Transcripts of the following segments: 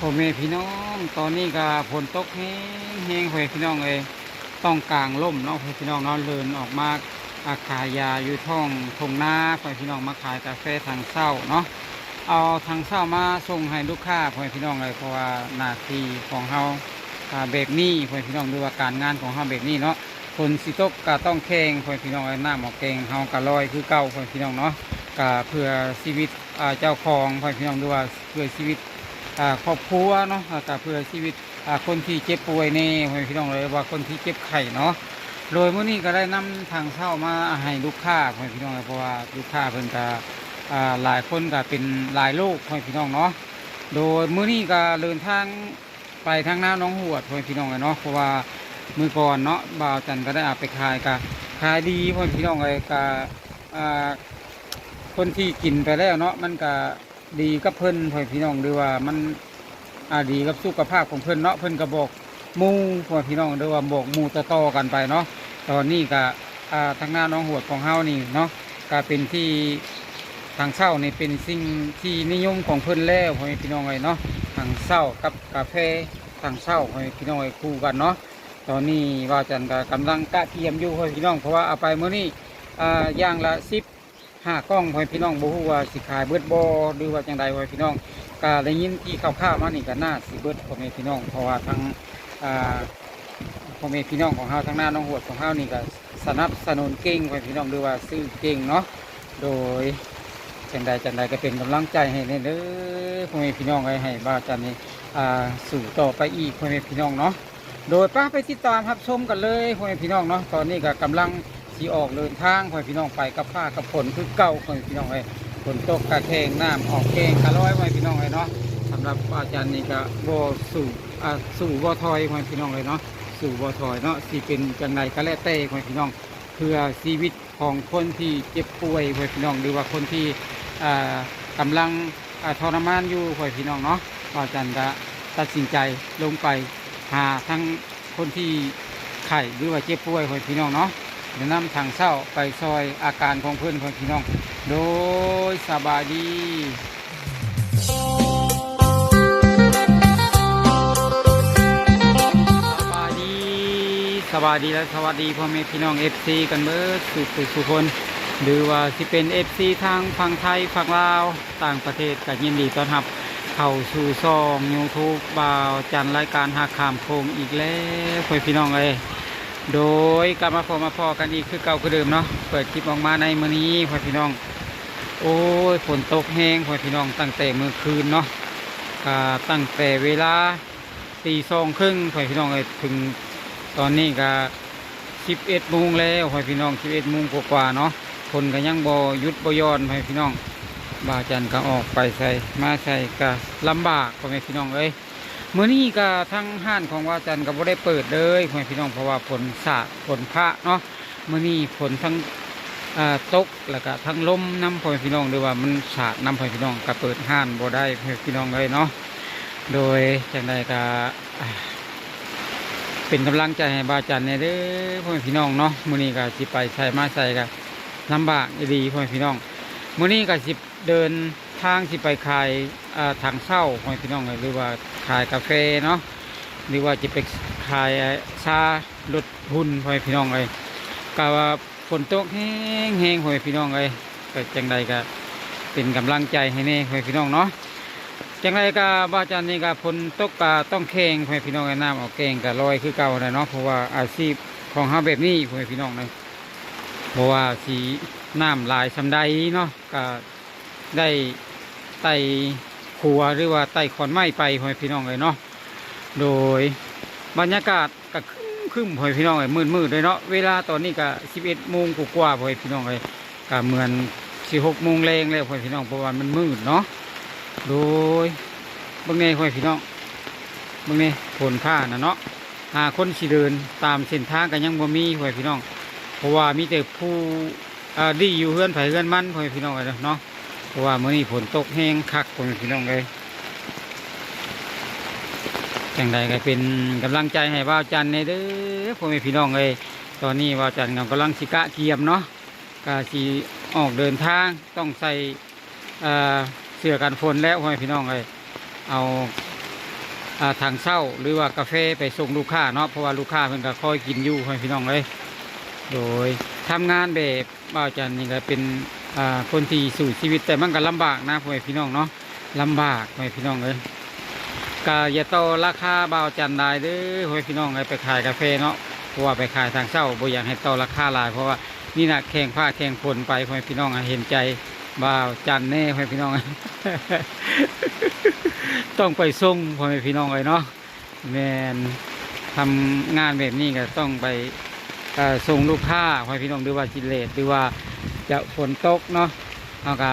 ພໍ່ແມ່ພີ່ນ້ອງ, ຕອນນີ້ກໍຝົນຕົກແຮງໆ ພໍ່ແມ່ພີ່ນ້ອງເອີຍ, ຕ້ອງກາງລົມເນາະ ພໍ່ແມ່ພີ່ນ້ອງເນາະ, ເດີນອອກມາ ອາ ຂາຍຢາຢູ່ທ້ອງທົ່ງນາ ພໍ່ແມ່ພີ່ນ້ອງ, ມາຂາຍກາແຟທາງເຊົ້າເນາະ, ເອົາທາງເຊົ້າມາສົ່ງໃຫ້ລູກຄ້າ ພໍ່ແມ່ພີ່ນ້ອງເອີຍ, ເພາະວ່າໜ້າທີ່ຂອງເຮົາ ອາ ແບບນີ້ ພໍ່ແມ່ພີ່ນ້ອງ, ຫຼືວ່າການງານຂອງເຮົາແບບນີ້ເນາະ, ຝົນຊິຕົກກໍຕ້ອງແຂ່ງ ພໍ່ແມ່ພີ່ນ້ອງເອີຍ, ນ້ຳອອກແກ່ງເຮົາກໍລອຍຄືເກົ່າ ພໍ່ແມ່ພີ່ນ້ອງເນາະ, ກໍເພື່ອຊີວິດ ອາ ເຈົ້າຂອງ ພໍ່ແມ່ພີ່ນ້ອງ, ຫຼືວ່າເພື່ອຊີວິດ ອາ ຄອບຄົວເນາະ, ແລ້ວກໍເພື່ອຊີວິດ ອາ ຄົນທີ່ເຈັບປ່ວຍແດ່ ພໍ່ແມ່ພີ່ນ້ອງເອີຍ, ວ່າຄົນທີ່ເຈັບໄຂ້ເນາະ. ໂດຍມື້ນີ້ກໍໄດ້ນຳທາງເຊົ້າມາໃຫ້ລູກຄ້າ ພໍ່ແມ່ພີ່ນ້ອງເອີຍ, ເພາະວ່າລູກຄ້າເພິ່ນກໍ ອາ ຫຼາຍຄົນກໍເປັນຫຼາຍໂລກ ພໍ່ແມ່ພີ່ນ້ອງເນາະ. ໂດຍມື້ນີ້ກໍເດີນທາງ ໄປທາງນາໜອງຫວດ ພໍ່ແມ່ພີ່ນ້ອງເອີຍເນາະ, ເພາະວ່າມື້ກ່ອນເນາະ ບ່າວຈັນກໍໄດ້ເອົາໄປຂາຍ ກະຂາຍດີ ພໍ່ແມ່ພີ່ນ້ອງເອີຍ, ກະ ອ່າ ຄົນທີ່ກິນໄປແລ້ວເນາະ ມັນກະດີກັບເພິ່ນ ພໍ່ແມ່ພີ່ນ້ອງ, ຫຼືວ່າມັນ ອ່າ ດີກັບສຸຂະພາບຂອງເພິ່ນເນາະ, ເພິ່ນກໍບອກໝູ່ ພໍ່ແມ່ພີ່ນ້ອງ, ຫຼືວ່າບອກໝູ່ຕໍ່ໆກັນໄປເນາະ. ຕອນນີ້ກະ ອ່າ ທາງນາໜອງຫວດຂອງເຮົານີ້ເນາະ ກະເປັນທີ່ທາງເຊົ້ານີ້ເປັນສິ່ງທີ່ນິຍົມຂອງເພິ່ນແລ້ວ ພໍ່ແມ່ພີ່ນ້ອງເອີຍເນາະ, ທາງເຊົ້າກັບກາແຟ ທາງເຊົ້າ ພໍ່ແມ່ພີ່ນ້ອງເອີຍ ຄູ່ກັນເນາະ. ຕອນນີ້ບ່າວຈັນກໍກຳລັງກະກຽມຢູ່ ພໍ່ແມ່ພີ່ນ້ອງ, ເພາະວ່າເອົາໄປມື້ນີ້ ອ່າ ຢ່າງລະສິບຫ້າກ່ອງ ພໍ່ແມ່ພີ່ນ້ອງ, ບໍ່ຮູ້ວ່າຊິຂາຍເບິດບໍ່ ຫຼືວ່າຈັ່ງໃດ ພໍ່ແມ່ພີ່ນ້ອງ. ກະໄດ້ຍິນທີ່ຂ່າວໆມານີ້ກໍໜ້າຊິເບິດ ພໍ່ແມ່ພີ່ນ້ອງ, ເພາະວ່າທາງ ອ່າ ພໍ່ແມ່ພີ່ນ້ອງຂອງເຮົາທາງນາໜອງຫວດຂອງເຮົານີ້ກໍສະໜັບສະໜູນເກັ່ງ ພໍ່ແມ່ພີ່ນ້ອງ, ຫຼືວ່າຊື້ເກັ່ງເນາະ. ໂດຍ ຈັ່ງໃດຈັ່ງໃດກໍເປັນກຳລັງໃຈໃຫ້ແດ່ເດີ ພໍ່ແມ່ພີ່ນ້ອງເອີຍ, ໃຫ້ບ່າວຈັນນີ້ ອ່າ ສູ້ຕໍ່ໄປອີກ ພໍ່ແມ່ພີ່ນ້ອງເນາະ. ໂດຍ ປະ ໄປຕິດຕາມຮັບຊົມກັນເລີຍ ພໍ່ແມ່ພີ່ນ້ອງເນາະ. ຕອນນີ້ກໍກຳລັງຊິອອກເດີນທາງ ພໍ່ແມ່ພີ່ນ້ອງ, ໄປກັບຟ້າກັບຝົນຄືເກົ່າ ພໍ່ແມ່ພີ່ນ້ອງເອີຍ, ຝົນຕົກກະແຂ່ງ ນ້ຳອອກແກ່ງກະລອຍ ພໍ່ແມ່ພີ່ນ້ອງເອີຍເນາະ. ສຳລັບອາຈານນີ້ກໍບໍ່ສູ້ ອ່າ ສູ້ບໍ່ຖອຍ ພໍ່ແມ່ພີ່ນ້ອງເອີຍເນາະ, ສູ້ບໍ່ຖອຍເນາະ, ຊິເປັນຈັ່ງໃດກໍແລ້ວແຕ່ ພໍ່ແມ່ພີ່ນ້ອງ, ເພື່ອຊີວິດ ຂອງຄົນທີ່ເຈັບປ່ວຍ ພໍ່ແມ່ພີ່ນ້ອງ ຫຼືວ່າຄົນທີ່ ເອີ ກຳລັງ ເອີ ທໍລະມານຢູ່ ພໍ່ແມ່ພີ່ນ້ອງເນາະ, ບ່າວຈັນກະຕັດສິນໃຈລົງໄປຫາທັງຄົນທີ່ໄຂ້ ຫຼືວ່າເຈັບປ່ວຍ ພໍ່ແມ່ພີ່ນ້ອງເນາະ, ແນະນຳທາງເຊົ້າໄປຊ່ອຍອາການຂອງເພິ່ນ ພໍ່ແມ່ພີ່ນ້ອງ. ໂດຍ ສະບາຍດີ. ສະບາຍດີ ສະບາຍດີ ແລະ ສະຫວັດດີພໍ່ແມ່ພີ່ນ້ອງ ເອັຟຊີ ກັນເບິດສູ່ຜູ້ສູ່ຄົນ ຫຼືວ່າຊິເປັນ ເອັຟຊີ ທາງຝັ່ງໄທ ຝັ່ງລາວ ຕ່າງປະເທດ ກໍຍິນດີຕ້ອນຮັບເຂົ້າສູ່ຊ່ອງ YouTube ບ່າວຈັນ ລາຍການຮັກຂ້າມໂຂງອີກແລ້ວ ພໍ່ແມ່ພີ່ນ້ອງເອີຍ. ໂດຍ ກັບມາພົບມາພໍ້ກັນອີກຄືເກົ່າຄືເດີມເນາະ, ເປີດຄລິບອອກມາໃນມື້ນີ້ ພໍ່ແມ່ພີ່ນ້ອງ. ໂອ້ຍ ຝົນຕົກແຮງ ພໍ່ແມ່ພີ່ນ້ອງ, ຕັ້ງແຕ່ມື້ຄືນເນາະ, ກະຕັ້ງແຕ່ເວລາຕີສອງເຄິ່ງ ພໍ່ແມ່ພີ່ນ້ອງເອີຍ, ເຖິງຕອນນີ້ກະສິບເອັດໂມງແລ້ວ ພໍ່ແມ່ພີ່ນ້ອງ, ສິບເອັດໂມງກວ່າໆເນາະ, ຝົນກະຍັງບໍ່ຢຸດບໍ່ຢ່ອນ ພໍ່ແມ່ພີ່ນ້ອງ. ບ່າວຈັນກະອອກໄປໃສມາໃສກະລຳບາກ ພໍ່ແມ່ພີ່ນ້ອງເອີຍ. ມື້ນີ້ກະທາງຮ້ານຂອງບ່າວຈັນກະບໍ່ໄດ້ເປີດເລີຍ ພໍ່ແມ່ພີ່ນ້ອງ, ເພາະວ່າຝົນສາດຝົນຟ້າເນາະ. ມື້ນີ້ຝົນທັງ ເອີ ຕົກ ແລ້ວກະທັງລົມນຳ ພໍ່ແມ່ພີ່ນ້ອງ, ຫຼືວ່າມັນສາດນຳ ພໍ່ແມ່ພີ່ນ້ອງ, ກະເປີດຮ້ານບໍ່ໄດ້ ພໍ່ແມ່ພີ່ນ້ອງເອີຍເນາະ. ໂດຍ ຈັ່ງໃດກະ ເປັນກຳລັງໃຈໃຫ້ບ່າວຈັນແດ່ເດີ ພໍ່ແມ່ພີ່ນ້ອງເນາະ. ມື້ນີ້ກະຊິໄປໃສມາໃສກະລຳບາກອີ່ຫຼີ ພໍ່ແມ່ພີ່ນ້ອງ. ມື້ນີ້ກະຊິເດີນທາງຊິໄປຂາຍ ເອີ ຖັງເຊົ່າ ພໍ່ແມ່ພີ່ນ້ອງເອີຍ, ຫຼືວ່າຂາຍກາແຟເນາະ, ຫຼືວ່າຈະໄປຂາຍ ເອີ ຊາລົດຮຸ່ນ ພໍ່ແມ່ພີ່ນ້ອງເອີຍ. ກະວ່າຝົນຕົກແຮງໆ ພໍ່ແມ່ພີ່ນ້ອງເອີຍ, ກະຈັ່ງໃດກະເປັນກຳລັງໃຈໃຫ້ແດ່ ພໍ່ແມ່ພີ່ນ້ອງເນາະ. ຈັ່ງໃດກະບ່າວຈັນນີ້ກະຝົນຕົກກະຕ້ອງແຂ່ງ ພໍ່ແມ່ພີ່ນ້ອງເອີຍ, ນ້ຳອອກແກ່ງກະລອຍຄືເກົ່າແຫຼະເນາະ, ເພາະວ່າອາຊີບຂອງເຮົາແບບນີ້ ພໍ່ແມ່ພີ່ນ້ອງເນາະ, ບໍ່ວ່າຊິນ້ຳຫຼາຍສ່ຳໃດເນາະ ກະ ໄດ້ໄຕ່ຂົວ ຫຼືວ່າໄຕ່ຂອນໄມ້ໄປ ພໍ່ແມ່ພີ່ນ້ອງເອີຍເນາະ. ໂດຍ ບັນຍາກາດກະຄຶ້ມໆ ພໍ່ແມ່ພີ່ນ້ອງເອີຍ, ມືດໆເລີຍເນາະ. ເວລາຕອນນີ້ກະສິບເອັດໂມງກວ່າໆ ພໍ່ແມ່ພີ່ນ້ອງເອີຍ, ກະເໝືອນຊິຫົກໂມງແລງແລ້ວ ພໍ່ແມ່ພີ່ນ້ອງ, ເພາະວ່າມັນມືດເນາະ. ໂດຍ ເບິ່ງແດ່ ພໍ່ແມ່ພີ່ນ້ອງ, ເບິ່ງແດ່ ຝົນຟ້ານະເນາະ. ຫາຄົນຊິເດີນຕາມເສັ້ນທາງກະຍັງບໍ່ມີ ພໍ່ແມ່ພີ່ນ້ອງ, ເພາະວ່າມີແຕ່ຜູ້ ອ່າ ດີຢູ່ເຮືອນໃຜເຮືອນມັນ ພໍ່ແມ່ພີ່ນ້ອງເອີຍເນາະ. ເພາະວ່າມື້ນີ້ຝົນຕົກແຮງຄັກ ພໍ່ແມ່ພີ່ນ້ອງເອີຍ. ຈັ່ງໃດກໍເປັນກຳລັງໃຈໃຫ້ບ່າວຈັນແດ່ເດີ ພໍ່ແມ່ພີ່ນ້ອງເອີຍ. ຕອນນີ້ບ່າວຈັນກໍກຳລັງຊິກະກຽມເນາະ, ກະຊິອອກເດີນທາງ, ຕ້ອງໃສ່ ເອີ ເສື້ອກັນຝົນແລ້ວ ພໍ່ແມ່ພີ່ນ້ອງເອີຍ. ເອົາ ອ່າ ຖັງເຊົາ ຫຼືວ່າກາແຟໄປສົ່ງລູກຄ້າເນາະ ເພາະວ່າລູກຄ້າເພິ່ນກໍຄອຍກິນຢູ່ ພໍ່ແມ່ພີ່ນ້ອງເອີຍ. ໂດຍ ທຳງານແບບບ່າວຈັນນີ້ກໍເປັນ ອ່າ ຄົນທີ່ສູ້ຊີວິດ ແຕ່ມັນກໍລຳບາກນະ ພໍ່ແມ່ພີ່ນ້ອງເນາະ ລຳບາກ ພໍ່ແມ່ພີ່ນ້ອງເອີຍ. ກໍຢ່າຕໍ່ລາຄາບ່າວຈັນຫຼາຍເດີ ພໍ່ແມ່ພີ່ນ້ອງເອີຍ ໄປຂາຍກາແຟເນາະ ເພາະວ່າໄປຂາຍຖັງເຊົາ ບໍ່ຢາກໃຫ້ຕໍ່ລາຄາຫຼາຍ ເພາະວ່ານີ້ນະ ແຂ່ງຟ້າແຂ່ງຝົນໄປ ພໍ່ແມ່ພີ່ນ້ອງ ໃຫ້ເຫັນໃຈ ບ່າວຈັນແດ່ ພໍ່ແມ່ພີ່ນ້ອງ ຕ້ອງໄປສົ່ງ ພໍ່ແມ່ພີ່ນ້ອງເອີຍເນາະ. ແມ່ນ ທຳງານແບບນີ້ກໍຕ້ອງໄປ ເອີ ສົ່ງລູກຄ້າ ພໍ່ແມ່ພີ່ນ້ອງ ຫຼືວ່າຊິເລດ ຫຼືວ່າຈະຝົນຕົກເນາະ ເຮົາກໍ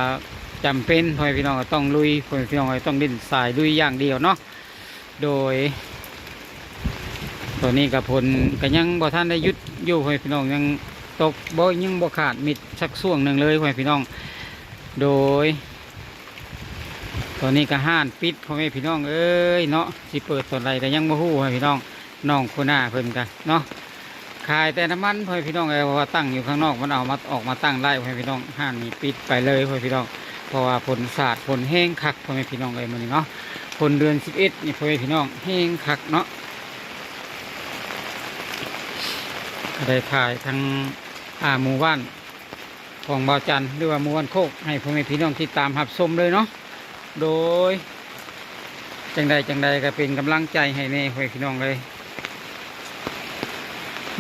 ຈຳເປັນ ພໍ່ແມ່ພີ່ນ້ອງ ກໍຕ້ອງລຸຍ ພໍ່ແມ່ພີ່ນ້ອງເອີຍ ຕ້ອງຫຼິ້ນສາຍລຸຍຢ່າງດຽວເນາະ. ໂດຍ ຕອນນີ້ກໍຝົນກໍຍັງບໍ່ທັນໄດ້ຢຸດຢູ່ ພໍ່ແມ່ພີ່ນ້ອງ ຍັງຕົກບໍ່ ຍັງບໍ່ຂາດມິດສັກຊ່ວງໜຶ່ງເລີຍ ພໍ່ແມ່ພີ່ນ້ອງ. ໂດຍ ຕອນນີ້ກໍຮ້ານປິດ ພໍ່ແມ່ພີ່ນ້ອງເອີຍເນາະ ຊິເປີດຕອນໃດກໍຍັງບໍ່ຮູ້ ພໍ່ແມ່ພີ່ນ້ອງ. ນ້ອງໂຄໜ້າເພິ່ນກໍເນາະ ຂາຍແຕ່ນ້ຳມັນ ພໍ່ແມ່ພີ່ນ້ອງເອີຍ ເພາະວ່າຕັ້ງຢູ່ຂ້າງນອກ ມັນເອົາມາ ອອກມາຕັ້ງໄດ້ ພໍ່ແມ່ພີ່ນ້ອງ. ຮ້ານນີ້ປິດໄປເລີຍ ພໍ່ແມ່ພີ່ນ້ອງ ເພາະວ່າຝົນສາດ ຝົນແຮງຄັກ ພໍ່ແມ່ພີ່ນ້ອງເອີຍ ມື້ນີ້ເນາະ ຝົນເດືອນສິບເອັດນີ້ ພໍ່ແມ່ພີ່ນ້ອງ ແຮງຄັກເນາະ. ກໍໄດ້ຖ່າຍທັງ ອ່າ ໝູ່ບ້ານຂອງບ່າວຈັນ ຫຼືວ່າໝູ່ບ້ານໂຄກ ໃຫ້ພໍ່ແມ່ພີ່ນ້ອງຕິດຕາມຮັບຊົມເລີຍເນາະ. ໂດຍ ຈັ່ງໃດຈັ່ງໃດກໍເປັນກຳລັງໃຈໃຫ້ແດ່ ພໍ່ແມ່ພີ່ນ້ອງເອີຍ.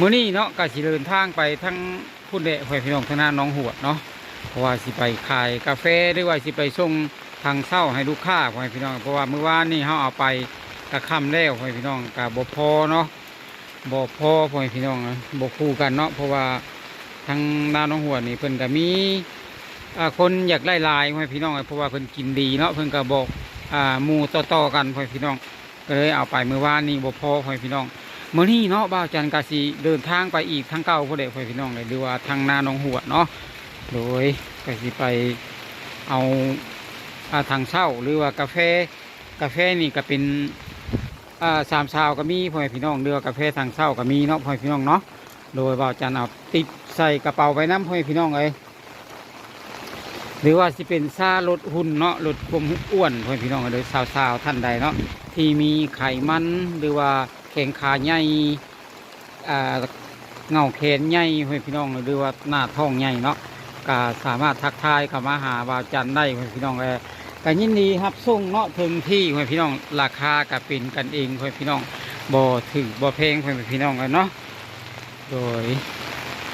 ມື້ນີ້ເນາະ ກໍຊິເດີນທາງໄປທາງພຸ້ນແຫຼະ ພໍ່ແມ່ພີ່ນ້ອງ ທາງໜ້າໜອງຫວດເນາະ ເພາະວ່າຊິໄປຂາຍກາແຟ ຫຼືວ່າຊິໄປສົ່ງຖັງເຊົາໃຫ້ລູກຄ້າ ພໍ່ແມ່ພີ່ນ້ອງ. ເພາະວ່າມື້ວານນີ້ເຮົາເອົາໄປກະຄ່ຳແລ້ວ ພໍ່ແມ່ພີ່ນ້ອງ ກໍບໍ່ພໍເນາະ ບໍ່ພໍ ພໍ່ແມ່ພີ່ນ້ອງ ບໍ່ຄູ່ກັນເນາະ. ເພາະວ່າທາງໜ້າໜອງຫວດນີ້ເພິ່ນກໍມີ ອ່າ ຄົນຢາກໄດ້ຫຼາຍ ພໍ່ແມ່ພີ່ນ້ອງ ເພາະວ່າເພິ່ນກິນດີເນາະ ເພິ່ນກໍບອກ ອ່າ ໝູ່ຕໍ່ໆກັນ ພໍ່ແມ່ພີ່ນ້ອງ ກໍເລີຍເອົາໄປມື້ວານນີ້ບໍ່ພໍ ພໍ່ແມ່ພີ່ນ້ອງ. ມື້ນີ້ເນາະ ບ່າວຈັນກໍຊິເດີນທາງໄປອີກທາງເກົ່າພຸ້ນແຫຼະ ພໍ່ແມ່ພີ່ນ້ອງ ຫຼືວ່າທາງໜ້າໜອງຫວດເນາະ. ໂດຍ ກໍຊິໄປເອົາ ອ່າ ຖັງເຊົາ ຫຼືວ່າກາແຟ ກາແຟນີ້ກໍເປັນ ອ່າ ສາມຊາວກໍມີ ພໍ່ແມ່ພີ່ນ້ອງ ຫຼືວ່າກາແຟຖັງເຊົາກໍມີເນາະ ພໍ່ແມ່ພີ່ນ້ອງເນາະ. ໂດຍ ບ່າວຈັນເອົາຕິດໃສ່ກະເປົາໄວ້ນຳ ພໍ່ແມ່ພີ່ນ້ອງເອີຍ ຫຼືວ່າຊິເປັນຊາລົດຫຸ່ນເນາະ ລົດຄວາມອ້ວນ ພໍ່ແມ່ພີ່ນ້ອງເອີຍ. ສາວໆທ່ານໃດເນາະ ທີ່ມີໄຂມັນ ຫຼືວ່າແຂ້ງຂາໃຫຍ່ ອ່າ ເຫງົ້າແຂນໃຫຍ່ ພໍ່ແມ່ພີ່ນ້ອງ ຫຼືວ່າໜ້າທ້ອງໃຫຍ່ເນາະ ກໍສາມາດທັກທາຍເຂົ້າມາຫາບ່າວຈັນໄດ້ ພໍ່ແມ່ພີ່ນ້ອງເອີຍ. ກໍຍິນດີຮັບສົ່ງເນາະ ເຖິງທີ່ ພໍ່ແມ່ພີ່ນ້ອງ ລາຄາກໍເປັນກັນເອງ ພໍ່ແມ່ພີ່ນ້ອງ ບໍ່ຖືກບໍ່ແພງ ພໍ່ແມ່ພີ່ນ້ອງເອີຍເນາະ. ໂດຍ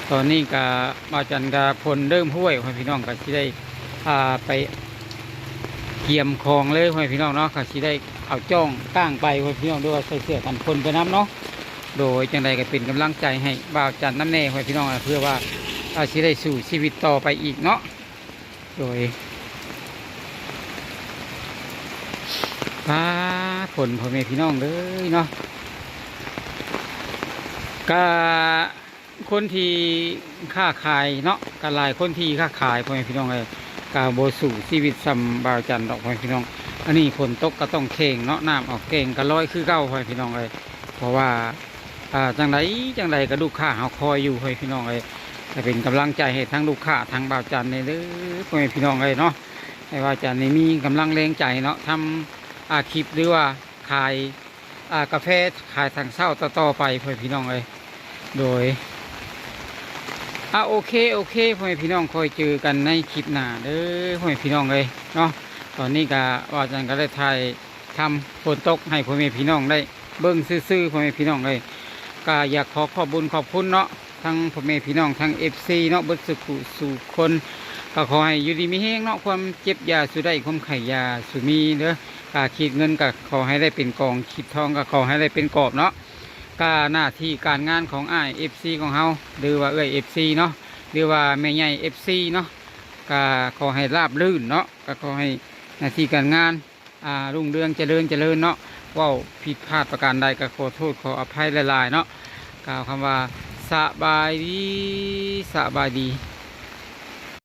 ຕອນນີ້ກະ ບ່າວຈັນກະພົ່ນເລີ່ມຫ້ວຍ ພໍ່ແມ່ພີ່ນ້ອງ ກະຊິໄດ້ ອ່າ ໄປກຽມຂອງເລີຍ ພໍ່ແມ່ພີ່ນ້ອງເນາະ ກະຊິໄດ້ເອົາຈ້ອງກ້າງໄປ ພໍ່ແມ່ພີ່ນ້ອງ ໂດຍວ່າໃສ່ເສື້ອກັນຝົນໄປນຳເນາະ. ໂດຍ ຈັ່ງໃດກະເປັນກຳລັງໃຈໃຫ້ບ່າວຈັນນຳແດ່ ພໍ່ແມ່ພີ່ນ້ອງ ເພື່ອວ່າ ອາ ຊິໄດ້ສູ້ຊີວິດຕໍ່ໄປອີກເນາະ. ໂດຍ ປາ ຝົນ ພໍ່ແມ່ພີ່ນ້ອງເອີຍເນາະ ກະ ຄົນທີ່ຄ້າຂາຍເນາະ ກະຫຼາຍຄົນທີ່ຄ້າຂາຍ ພໍ່ແມ່ພີ່ນ້ອງເອີຍ ກະບໍ່ສູ້ຊີວິດສ່ຳບ່າວຈັນດອກ ພໍ່ແມ່ພີ່ນ້ອງ. ອັນນີ້ຝົນຕົກກະຕ້ອງແຂ່ງເນາະ ນ້ຳອອກແກ່ງກະລອຍຄືເກົ່າ ພໍ່ແມ່ພີ່ນ້ອງເອີຍ. ເພາະວ່າ ອ່າ ຈັ່ງໃດຈັ່ງໃດກະລູກຄ້າເຮົາຄອຍຢູ່ ພໍ່ແມ່ພີ່ນ້ອງເອີຍ. ກະເປັນກຳລັງໃຈໃຫ້ທັງລູກຄ້າທັງບ່າວຈັນແດ່ເດີ ພໍ່ແມ່ພີ່ນ້ອງເອີຍເນາະ ໃຫ້ບ່າວຈັນນີ້ມີກຳລັງແຮງໃຈເນາະ ທຳອາຊີບ ຫຼືວ່າຂາຍ ອ່າ ກາແຟ ຂາຍຖັງເຊົາຕໍ່ໆໄປ ພໍ່ແມ່ພີ່ນ້ອງເອີຍ. ໂດຍ ອາ ໂອເຄ ໂອເຄ ພໍ່ແມ່ພີ່ນ້ອງ ຄ່ອຍເຈີກັນໃນຄລິບໜ້າເດີ ພໍ່ແມ່ພີ່ນ້ອງເອີຍເນາະ. ຕອນນີ້ກະ ບ່າວຈັນກະໄດ້ຖ່າຍທຳຝົນຕົກໃຫ້ພໍ່ແມ່ພີ່ນ້ອງໄດ້ເບິ່ງຊື່ໆ ພໍ່ແມ່ພີ່ນ້ອງເອີຍ. ກະຢາກຂໍຂອບບຸນຂອບຄຸນເນາະ ທັງພໍ່ແມ່ພີ່ນ້ອງ ທັງເອັຟຊີເນາະ ເບິດສູ່ຜູ້ສູ່ຄົນ ກະຂໍໃຫ້ຢູ່ດີມີແຮງເນາະ ຄວາມເຈັບຢ່າສູ່ໄດ້ ຄວາມໄຂ້ຢ່າສູ່ມີເດີ. ກະຂີດເງິນກະຂໍໃຫ້ໄດ້ເປັນກອງ ຂີດທອງກະຂໍໃຫ້ໄດ້ເປັນກອບເນາະ. ກະໜ້າທີ່ການງານຂອງອ້າຍເອັຟຊີຂອງເຮົາ ຫຼືວ່າເອື້ອຍເອັຟຊີເນາະ ຫຼືວ່າແມ່ໃຫຍ່ເອັຟຊີເນາະ ກະຂໍໃຫ້ລາບລື່ນເນາະ ກະຂໍໃຫ້ໜ້າທີ່ການງານ ອ່າ ຮຸ່ງເຮືອງຈະເລີນຈະເລີນເນາະ. ເວົ້າຜິດພາດປະການໃດກະຂໍໂທດຂໍອະໄພຫຼາຍໆເນາະ. ກ່າວຄຳວ່າ ສະບາຍດີ ສະບາຍດີ.